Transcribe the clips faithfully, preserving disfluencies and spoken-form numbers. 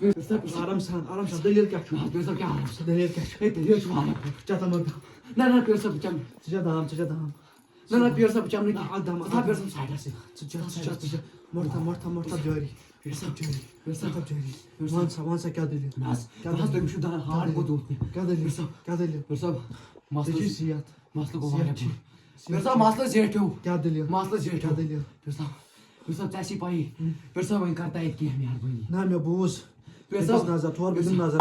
پیٖر صٲب، پیٖر صٲب۔ آرام سان، آرام سان۔ دٔلیٖل کیٛاہ چھُ؟ نہ حظ، پیٖر صٲب، کیٛاہ آرام سان؟ دٔلیٖل کیٛاہ چھُ؟ ہے، دٔلیٖل چھُ واریاہ۔ چَتھ اَمَکھ دام۔ نہ، نہ، پیٖر صٲب، بہٕ چَمہٕ نہٕ۔ ژٕ چَتھ دام، ژٕ چَتھ دام۔ نہ، اَکھ دام، ژٕ تھاو اَکھ پیٖر دام۔ صٲب سایڈَسٕے۔ ژٕ چَتھ، ژٕ چَتھ، ژٕ چَتھ۔ مۄٹھ تھاو، مۄٹھ تھاو، مۄٹھ تھاو جٲری۔ پیٖر صٲب، مۄٹھ تھاو جٲری۔ پیٖر صٲب۔ مۄٹھ تھاو جٲری۔ نہ حظ، پیٖر صٲب۔ وَن سا، وَن سا، کیٛاہ دٔلیٖل؟ نہ حظ، کیٛاہ نہ حظ، دٔلیٖل؟ تٔمِس چھُ دَنٛد ہارڈ گوٚو دود مےٚ۔ کیٛاہ دٔلیٖل؟ پیٖر صٲب، ژےٚ چھُے مسلہٕ، صحت۔ مسلہٕ گوٚو صحت واریاہ چھُ۔ بوٚڑ۔ پیٖر صٲب، مسلہٕ زیٹھیو۔ کیٛاہ دٔلیٖل؟ مسلہٕ زیٹھیو۔ کیٛاہ دٔلیٖل؟ پیٖر صٲب، پیٖر صٲب، ژےٚ آسی پَیی۔ ہُم۔ پیٖر صٲب، وۄنۍ کر تہٕ اَتہِ کینٛہہ مہربٲنی۔ نہ، مےٚ بوٗز۔ پیٖر صٲب۔ دِژ نظر، تھوڑا پیٖر دِژ صٲب۔ نظر۔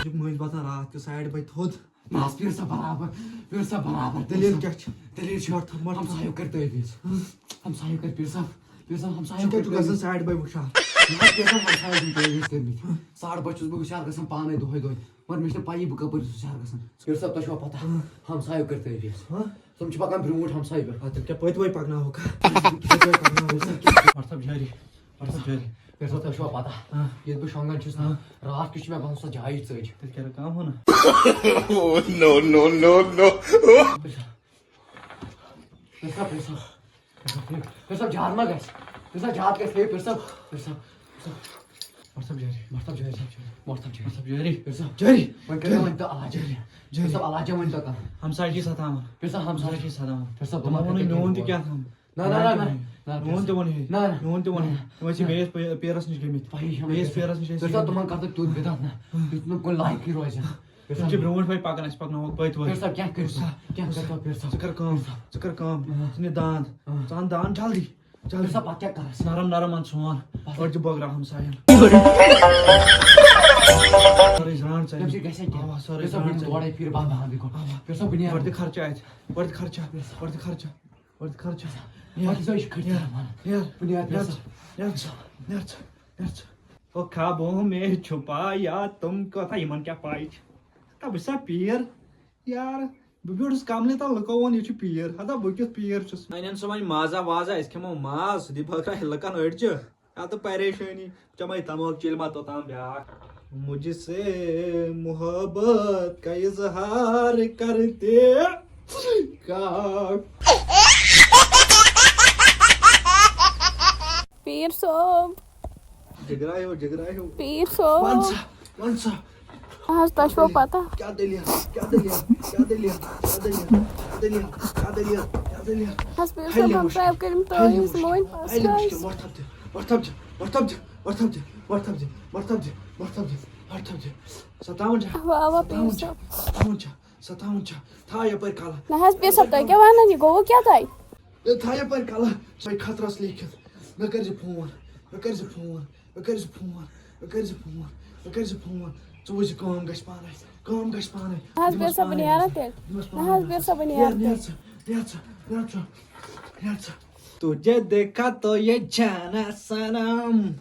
یہِ مٔنٛزۍ وۄتھان راتھ کیُتھ سایڈ بَے تھوٚد۔ نہ حظ، پیٖر صٲب، برابر۔ پیٖر صٲب، برابر۔ دٔلیٖل کیٛاہ چھِ؟ دٔلیٖل چھِ۔ مۄٹھ تھاو، مۄٹھ تھاو۔ ہمسایو کٔرۍ تعویٖذ۔ ہُم۔ ہمسایو کٔرۍ، پیٖر صٲب۔ پیٖر صٲب، ہمسایو ژٕ کَتہِ کٔرۍ چھُکھ گژھان تعویٖذ۔ سایڈ بَے ہُشار؟ نہ حظ، پیٖر صٲب، ہمسایو چھِم تعویٖذ کٔرمٕتۍ۔ ہُم۔ ساڑٕ بَجہِ چھُس بہٕ ہُشار گژھان پانَے دۄہَے دۄہَے۔ مگر مےٚ چھِنہٕ پَیی بہٕ کَپٲرۍ چھُس ہُشار گژھان۔ پیٖر صٲب، تۄہہِ چھُوا پَتہ؟ ہُم۔ ہمسایو کٔرۍ تعویٖذ۔ ہُم۔ تِم چھِ پَکان برٛونٛٹھ ہمسایہِ پٮ۪ٹھ۔ اَدٕ تیٚلہِ کیٛاہ پٔتۍ وٲے پَکناوہوکھا؟ پٔتۍ وٲے پَکناوہوکھا؟ مطلب جٲری۔ مطلب جٲری۔ مطلب تۄہہِ چھوا پتہ؟ ہاں۔ ییٚلہِ بہٕ شۄنٛگان چھُس نا، ہاں۔ راتھ کیُتھ چھُ مےٚ باسان سۄ جایی ژٔج۔ تیٚلہِ کیٛاہ رَکام ہو نا؟ Oh, no, no, no, no. پِرسا، پِرسا۔ پِرسا، جار ما گژھِ؟ پِرسا، جار گژھِ۔ ہے، پِرسا، پِرسا، پِرسا۔ مطلب جٲری۔ مطلب جٲری۔ مطلب جٲری۔ مطلب جٲری۔ پِرسا۔ جٲری۔ وۄنۍ کٔرِو وۄنۍ تہٕ علاج۔ جٲری۔ جٲری۔ پِرسا، علاج ؤنۍ تو کانٛہہ۔ ہمسایہِ چھِ ستاوان۔ پِرسا، ہمسایہِ۔ ہمسایہِ چھِ ستاوان۔ پِرسا، تِمو ووٚنُے میون تہِ کیٛاہ تھام۔ نہ، نہ، نہ، نہ، نہ، نہ، میون تہِ ووٚن ہے۔ نہ، نہ۔ میون تہِ ووٚن ہے۔ تِم ٲسۍ مےٚ یَتھ پے-، پیرَس نِش گٔمٕتۍ۔ تۄہہِ چھُو مےٚ یَتھ پیرَس نِش ٲسۍ پیرَس گٔمٕتۍ۔ تِم ما کَرٕ تیوٗت بدعت نہ۔ ہاں۔ یُتھ نہٕ کُنہِ لایقٕے روزِ۔ تِم چھِ برونٛٹھ وۄنۍ پَکان، اَسہِ پَکناوہوکھ پٔتۍ ؤتھۍ۔ پیرسا، کیٛاہ کٔرِو سا؟ کیٛاہ کٔرِو سا؟ ژٕ کَر کٲم۔ ہاں۔ ژٕ نہِ دانٛد۔ ہاں۔ ژٕ اَن دانٛد جلدی۔ جلدی۔ پیرسا، پَتہٕ کیٛاہ کَرَس؟ نرم نرم اَن سون۔ پَتہٕ۔ أڑۍ چھِ بٲگراو ہمساین۔ سٲرٕے زرٛانٛٹھ ژَلہِ۔ تَمہِ سۭتۍ گژھِ کیٛاہ؟ اَوا، سٲرٕے پیرسا، بہٕ زرٛانٛٹھ دِمہٕ ژَلہِ۔ گۄڈَے پھِرِ بنٛد، بنٛد یہِ گۄڈٕ۔ اَوا۔ پیرسا، بہٕ نیرٕ۔ گۄڈٕ دِ خرچہٕ اَتہِ۔ گۄڈٕ دِ خرچہٕ۔ پیرسا۔ گۄڈٕ دِ خرچہٕ۔ نیر، پتہٕ چھِ سۄ أسۍ کھٔٹۍ نیر، کران وَنان۔ نیر، بہٕ نیرٕ، نیر پیرسا۔ ژٕ، نیر ژٕ، نیر ژٕ، نیر ژٕ۔ او خوابوں میں چھپایا تم کو تھا، یِمن کیٛاہ پَے چھِ؟ ہتا بہٕ چھُسا پیٖر؟ یار، بہٕ بیوٗٹھُس کملہِ تل، لُکو ووٚن، یہِ چھُ پیٖر۔ ہتا بہٕ کیُتھ پیٖر چھُس؟ اَنن سُہ وۄنۍ مازا وازا، أسۍ کھٮ۪مو ماز، سُہ دی بٲگراوِ لُکن أڑجہِ۔ ہتا پریشٲنی۔ چمے تموک چیٚلہِ ما توٚتام بیٛاکھ۔ مجھ سے محبت کا اظہار کرتے کا۔ پیٖر صٲب۔ جگرایو، جگرایو۔ پیٖر صٲب۔ وَن سا، وَن سا۔ اَہَن حظ، تۄہہِ چھُوا پَتہ؟ کیٛاہ دٔلیٖل؟ کیٛاہ دٔلیٖل؟ کیٛاہ دٔلیٖل؟ کیٛاہ دٔلیٖل؟ کیٛاہ دٔلیٖل؟ کیٛاہ دٔلیٖل؟ کیٛاہ دٔلیٖل؟ حظ، پیٖر صٲب، ہیلہِ ہمسایہِ کٔرِم ہیلہِ تعویٖذ، مٔنٛدۍ پَس ہیلہِ حظ۔ مُشکِل، وۄتھ تھَپھ دِ، وۄتھ تھَپھ دِ، وۄتھ تھَپھ دِ، وۄتھ تھَپھ دِ، وۄتھ تھَپھ دِ، وۄتھ تھَپھ دِ، وۄتھ تھَپھ دِ۔ سَتاوَن چھا؟ اَوا، اَوا، پیٖر سَتاوَن چھا؟ صٲب۔ سَتاوَن چھا؟ سَتاوَن چھا؟ تھاو یَپٲرۍ کَلہٕ۔ نہ حظ، پیٖر صٲب، تُہۍ کیٛاہ وَنان؟ یہِ گوٚوٕ کیٛاہ تۄہہِ؟ ہے، تھاو یَپٲرۍ کَلہٕ۔ سۄے خطرَس لیکھِتھ۔ مےٚ کٔرۍ زِ فون۔ مےٚ کٔرۍ زِ فون۔ مےٚ کٔرۍ زِ فون۔ مےٚ کٔرۍ زِ فون۔ مےٚ کٔرۍ زِ فون۔ ژٕ وٕچھ زِ کٲم گژھِ پانَے۔ کٲم گژھِ پانَے۔ نہ حظ، دِمَس پیٖر صٲب، بہٕ پانَے نیرا نظر۔ تیٚلہِ؟ دِمَس نہ پانَے حظ، نظر۔ پیٖر صٲب، بہٕ نیر، نیرٕ۔ نیر ژٕ۔ نیر ژٕ۔ نیر ژٕ۔ نیر ژٕ۔ تجھے دیکھا تو یہ جانا صنم۔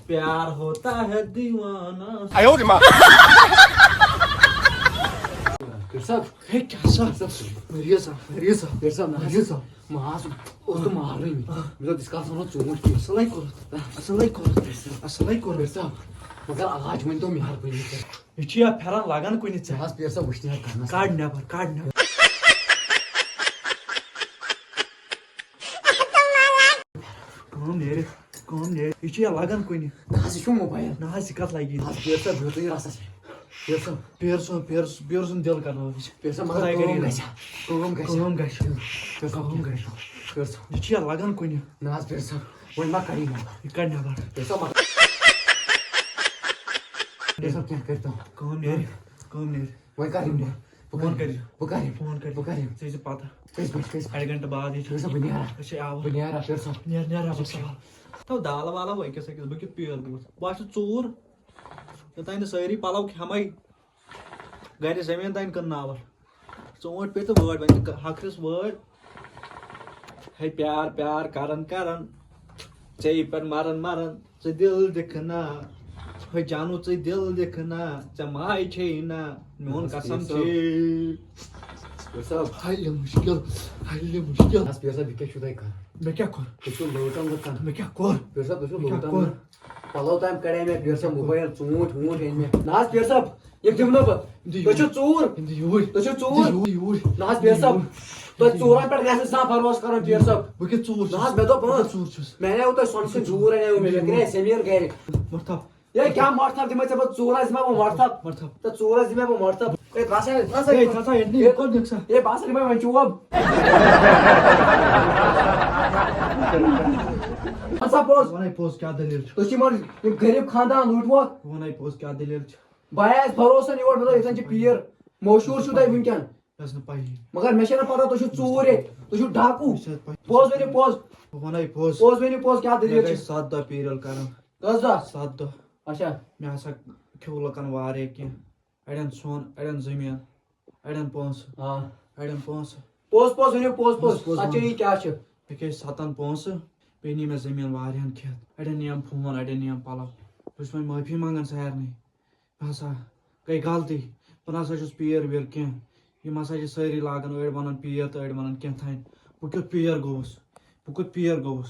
پیار ہوتا ہے دیوانہ۔ پیٖر صٲب۔ ہے، کیٛاہ سا؟ پیٖر صٲب۔ مٔریٖض ہا، مٔریٖض ہا۔ پیٖر صٲب، نہ حظ۔ مٔریٖض ہا۔ ماز اوس نہٕ مارنٕے مےٚ۔ آ۔ مےٚ دوٚپ، یِتھ کالَس وَنو ژوٗنٛٹھۍ کیٛاہ۔ اَصٕلَے کوٚرُتھ۔ اَصٕلَے کوٚرُتھ۔ اَصٕلَے کوٚرُتھ۔ پیٖر صٲب، مگر علاج ؤنۍ تو مہربٲنی کٔرِتھ۔ یہِ چھُ یا پھٮ۪رَن لَگان کُنہِ ژےٚ؟ نہ حظ، پیٖر صٲب، وٕچھ نہٕ ہٮ۪کان نہ۔ کَڑ نٮ۪بَر، کَڑ نٮ۪بَر۔ کٲم نیرِ، کٲم نیرِ۔ یہِ چھُ یا لَگان کُنہِ۔ نہ حظ، یہِ چھُ موبایل۔ نہ حظ، یہِ کَتھ لَگہِ؟ نہ حظ، پیٖر صٲب، بِہِو تُہۍ رَسَس۔ پیٖر صٲب۔ پیٖر صٲب، پیٖر صٲب، پیٖر سُنٛد دِل کَرناوَو أسۍ۔ پیٖر صٲب، مگر خۄداے کَرِ کٲم رحم۔ گژھِ۔ کٲم گژھِ۔ کٲم گژھِ۔ پیٖر صٲب، کٲم گژھِ۔ پیٖر صٲب۔ یہِ چھُ یا لَگان کُنہِ۔ نہ حظ، پیٖر صٲب، وۄنۍ ما کَڑِ یہِ نٮ۪بَر؟ یہِ کَڑِ نٮ۪بَر۔ پیٖر صٲب، ما-، پیٖر صٲب، کینٛہہ کٔرۍتو۔ کٲم نیرِ، کٲم نیرِ۔ وۄنۍ کر یِمہٕ بہٕ؟ بہٕ فون کر یِمہٕ؟ کٔرۍزِ۔ بہٕ کر یِمہٕ؟ فون کٔرۍزِ۔ بہٕ کر یِمہٕ؟ ژےٚ چھِ پتہ۔ کٔژِ بجہِ، کٔژِ بجہِ؟ اَڑِ گھنٹہٕ بعد ییٚتہِ۔ ژٕ وٕچھ سا، بہٕ نیرا۔ أسۍ چھِ آوُر۔ بہٕ نیرا، کٔر سا۔ نیر، نیر، رَبَس حوالہٕ۔ تو دال وال ہاو أکِس أکِس، بہٕ کیُتھ پیٖر گوٚوُس۔ بہٕ ہا چھُس ژوٗر۔ یوٚتام نہٕ سٲری پَلو کھٮ۪مَے، گَرِ زٔمیٖن تام کٕنناوَن۔ ژوٗنٛٹھۍ پیٚیہِ تہٕ وٲرۍ، وۄنۍ تہِ ہَکھرِس وٲرۍ۔ ہے پیار پیار کران کران، ژےٚ یہِ پٮ۪ٹھ مران مران، ژٕ دِل دِکھ نا، ہے جانو ژٕ دِل دِکھ نا، ژےٚ ماے چھے نا، میون قسم چھے۔ پیٖر صٲب۔ حلہِ مُشکِل، حلہِ مُشکِل۔ بس پیٖر صٲب، یہِ کیٛاہ چھُو تۄہہِ کران؟ مےٚ کیٛاہ کوٚر؟ تُہۍ چھِو لوٗٹان لُکن۔ مےٚ کیٛاہ کوٚر؟ پیٖر صٲب، تُہۍ چھِو مےٚ کیٛاہ لوٗٹان کوٚر؟ لُکن۔ پلو تام کڑے مےٚ پیٖر صٲب، موبایل، ژوٗنٛٹھۍ ووٗنٛٹھۍ أنۍ مےٚ۔ نہ حظ پیٖر صٲب، یِم دِمہٕ نہٕ بہٕ۔ یِم دِ تُہۍ چھِو یوٗرۍ۔ ژوٗر۔ یِم دِ یوٗرۍ۔ تُہۍ چھِو ژوٗر۔ یِم دِ یوٗرۍ۔ نہ حظ پیٖر صٲب، یِم دِ یوٗرۍ۔ تۄہہِ ژوٗرن پٮ۪ٹھ گژھِ نہٕ زانٛہہ بھروسہٕ کرُن پیٖر صٲب۔ بہٕ کیٛاہ ژوٗر چھُس؟ نہ حظ، مےٚ دوٚپ، اۭں۔ بہٕ کیٛاہ ژوٗر چھُس؟ مےٚ اَنیو تۄہہِ سۄنہٕ سٕنٛدۍ جوٗر اَنیو مےٚ، مےٚ کَرے سٔمیٖر گرِ۔ مۄٹھ تھپھ۔ ہے، کیٛاہ مۄٹھ تھپھ دِمے ژےٚ بہٕ؟ ژوٗر حظ دِمے بہٕ مۄٹھ تھپھ۔ مۄٹھ تھپھ۔ تہٕ ژوٗر حظ دِمے بہٕ مۄٹھ تھپھ۔ ہے، ترٛاو سا، ترٛاو سا ہے، یہِ۔ ترٛاو سا، ییٚتہِ نہٕ، یہِ کوٚت نِکھ ژٕ؟ ہے، بہٕ ہسا دِمے وۄنۍ چوب۔ وَن سا پوٚز۔ وَنے پوٚز، کیٛاہ دٔلیٖل چھِ؟ تُہۍ چھِو یِمن یِم غریٖب خاندان لوٗٹمُت۔ وَنے پوٚز، کیٛاہ دٔلیٖل چھِ؟ بہٕ آیس بھروسن یور، مےٚ دوٚپ، ییٚتٮ۪ن چھِ پیٖر، مشہوٗر چھُو تۄہہِ وٕنکٮ۪ن۔ مےٚ ٲس نہٕ پَیی۔ مگر مےٚ چھےٚ نہ پتہ، تُہۍ چھِو ژوٗر ییٚتہِ، تُہۍ چھِو ڈاکوٗ۔ مےٚ چھےٚ پَے۔ پوٚز ؤنِو، پوٚز۔ بہٕ وَنے پوٚز۔ پوٚز ؤنِو، پوٚز، کیٛاہ دٔلیٖل مےٚ گٔے چھِ؟ ستھ دۄہ پیٖرِل کران۔ کٔژ دۄہ؟ ستھ دۄہ۔ اچھا۔ مےٚ ہسا کھیوٚو لُکن واریاہ کینٛہہ۔ اَڑٮ۪ن سۄن، اَڑٮ۪ن زٔمیٖن، اَڑٮ۪ن پونٛسہٕ، آ۔ اَڑٮ۪ن پونٛسہٕ۔ پوٚز، پوٚز ؤنِو، پوٚز، پوٚز۔ پوٚز، پوٚز سچٲیی وَنُن۔ کیٛاہ چھِ؟ مےٚ کیٛاہ سَتَن پونٛسہٕ، بیٚیہِ نی مےٚ زٔمیٖن واریاہَن کھٮ۪تھ۔ اَڑٮ۪ن نِیَم فون، اَڑٮ۪ن نِیَم پَلو۔ بہٕ چھُس وۄنۍ معٲفی منٛگان سارنٕے۔ مےٚ ہسا گٔے غلطی۔ بہٕ نہ سا چھُس پیٖر ویٖر کینٛہہ۔ یِم ہسا چھِ سٲری لاگان، أڑۍ وَنان پیٖر تہٕ أڑۍ وَنان کینٛہہ تام۔ بہٕ کیُتھ پیٖر گوٚوُس؟ بہٕ کیُتھ پیٖر گوٚوُس؟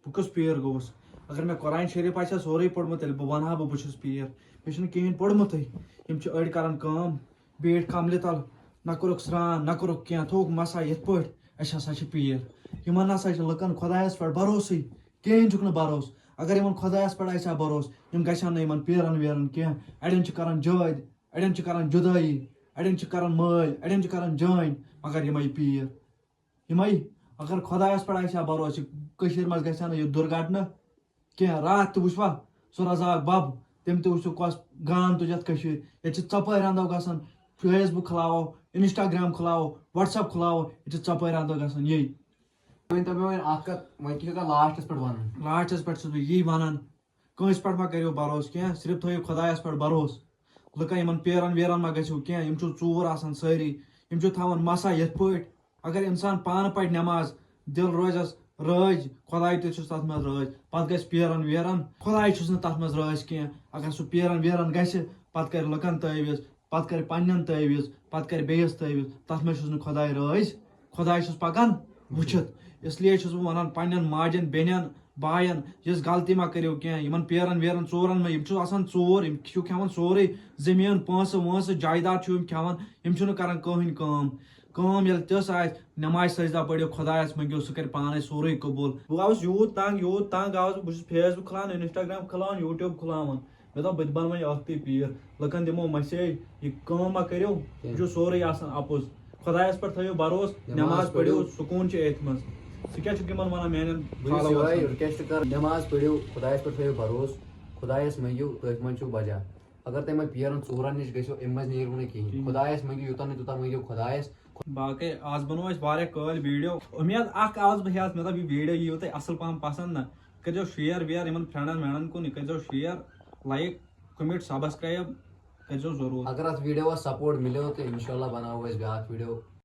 بہٕ کُس پیٖر گوٚوُس؟ اگر مےٚ قرآن شریٖف آسہِ ہا سورُے پوٚرمُت، تیٚلہِ بہٕ وَنہٕ ہا بہٕ، بہٕ چھُس پیٖر۔ مےٚ چھُنہٕ کِہیٖنۍ پوٚرمُتٕے۔ یِم چھِ أڑۍ کَران کٲم، بیٖٹھۍ کَملہِ تَل، نہ کوٚرُکھ سرٛان، نہ کوٚرُکھ کینٛہہ، تھوٚوُکھ مسا یِتھ پٲٹھۍ، أسۍ ہسا چھِ پیٖر۔ یِمَن نہ سا چھِ لُکَن خۄدایَس پٮ۪ٹھ بھروسٕے، کِہیٖنۍ چھُکھ نہٕ بھروسہٕ۔ اگر یِمَن خۄدایَس پٮ۪ٹھ آسہِ ہا بھروسہٕ، یِم گژھِ ہَن نہٕ یِمَن پیٖرَن ویٖرَن کینٛہہ۔ اَڑٮ۪ن چھِ کَران جٲدۍ، اَڑٮ۪ن چھِ کَران جُدٲیی، اَڑٮ۪ن چھِ کَران مٲلۍ، اَڑٮ۪ن چھِ کَران جٲنۍ، مگر یِمَے پیٖر۔ یِمَے، اگر خۄدایَس پٮ۪ٹھ آسہِ ہا بھروسہٕ، یہِ کٔشیٖرِ منٛز گژھِ ہا نہٕ یہِ دُرگھٹنا کینٛہہ۔ راتھ تہِ وٕچھوا سُہ رزاق بَب، تٔمۍ تہِ وٕچھ سُہ کۄس گام تُج یَتھ کٔشیٖرِ۔ ییٚتہِ چھِ ژۄپٲرۍ اَندو گژھان، Facebook کھُلاوو، Instagram کھُلاوو، WhatsApp کھُلاوو، ییٚتہِ چھِ ژۄپٲرۍ اَندو گژھان یی۔ ؤنۍ تو مےٚ وۄنۍ اَکھ کَتھ، وۄنۍ کیٛاہ چھُکھ ژٕ lastس پٮ۪ٹھ وَنان؟ Lastس پٮ۪ٹھ چھُس بہٕ یی وَنان، کٲنٛسہِ پٮ۪ٹھ مہ کٔرِو بھروسہٕ کینٛہہ، صرف تھٲیِو خۄدایَس پٮ۪ٹھ بھروسہٕ۔ لُکَن یِمَن پیرَن ویرَن مہ گٔژھِو کینٛہہ، یِم چھِو ژوٗر آسان سٲری، یِم چھِو تھاوان مسا یِتھ پٲٹھۍ۔ اگر اِنسان پانہٕ پَرِ نٮ۪ماز، دِل روزٮ۪س رٲضۍ، خۄداے تہِ چھُس تَتھ منٛز رٲضۍ، پَتہٕ گژھِ پیرَن ویرَن، خۄداے چھُس نہٕ تَتھ منٛز رٲضۍ کینٛہہ۔ اگر سُہ پیرَن ویرَن گژھِ، پَتہٕ کَرِ لُکَن تٲویٖز، پَتہٕ کَرِ پنٛنٮ۪ن تٲویٖز، پَتہٕ کَرِ بیٚیِس تٲویٖز، تَتھ منٛز چھُس نہٕ خۄداے رٲضۍ۔ خۄداے چھُس پَکان وٕچھِتھ۔ اس لیے چھُس بہٕ وَنان پنٛنٮ۪ن ماجٮ۪ن، بیٚنٮ۪ن، باین، یِژھ غلطی مہ کٔرِو کینٛہہ۔ یِمن پیرن ویرن ژورن منٛز، یِم چھِ آسان ژور، یِم چھِو کھٮ۪وان سورُے، زٔمیٖن، پونٛسہٕ وونٛسہٕ، جایداد چھِو یِم کھٮ۪وان، یِم چھِنہٕ کران کٕہٕنۍ کٲم۔ کٲم ییٚلہِ تِژھ آسہِ، نماز سجدہ پٔرِو، خۄدایس مٔنٛگِو، سُہ کرِ پانے سورُے قبوٗل۔ بہٕ آوُس یوٗت تنگ، یوٗت تنگ آوُس بہٕ، بہٕ چھُس Facebook کھُلاوان، Instagram کھُلاوان، YouTube کھُلاوان۔ مےٚ دوٚپ، بہٕ تہِ بنہٕ وۄنۍ ٲختی پیٖر، لُکن دِمو message، یہِ کٲم مہ کٔرِو، یہِ چھُ سورُے آسان اَپُز۔ خۄدایَس پٮ۪ٹھ تھٲیِو بھروسہٕ، نٮ۪ماز نٮ۪ماز پٔرِو، پٔرِو۔ سکوٗن چھُ أتھۍ منٛز۔ ژٕ کیٛاہ چھُکھ یِمن وَنان میٛانٮ۪ن پرٛژھ followers یورے ن؟ Request کَرٕ، نٮ۪ماز پٔرِو، خۄدایَس پٮ۪ٹھ تھٲیِو بھروسہٕ، خۄدایَس مٔنٛگِو، تٔتھۍ منٛز چھُو بجا۔ اگر تُہۍ یِمَن پیرَن ژورَن نِش گٔژھِو، اَمہِ منٛز نیرِو نہٕ کِہیٖنۍ۔ کِہیٖنۍ۔ خۄدایَس مٔنٛگِو، یوٗتاہ نہٕ تیوٗتاہ مٔنٛگِو خۄدایَس۔ باقٕے آز بَنوو اَسہِ واریاہ کٲلۍ video۔ اُمید اَکھ آز بہٕ ہیٚتھ، مےٚ دوٚپ، یہِ video یِیِو تۄہہِ اَصٕل پَہَم پَسنٛد نہ۔ کٔرۍزیو share وِیَر یِمَن friendن ویٚنڈن کُن، یہِ کٔرۍزیو share، like، comment، subscribe کٔرۍزیو ضروٗر۔ اگر اَتھ videoوَس support مِلیو تہٕ اِنشاءاللہ بَناوو أسۍ بیٛاکھ video۔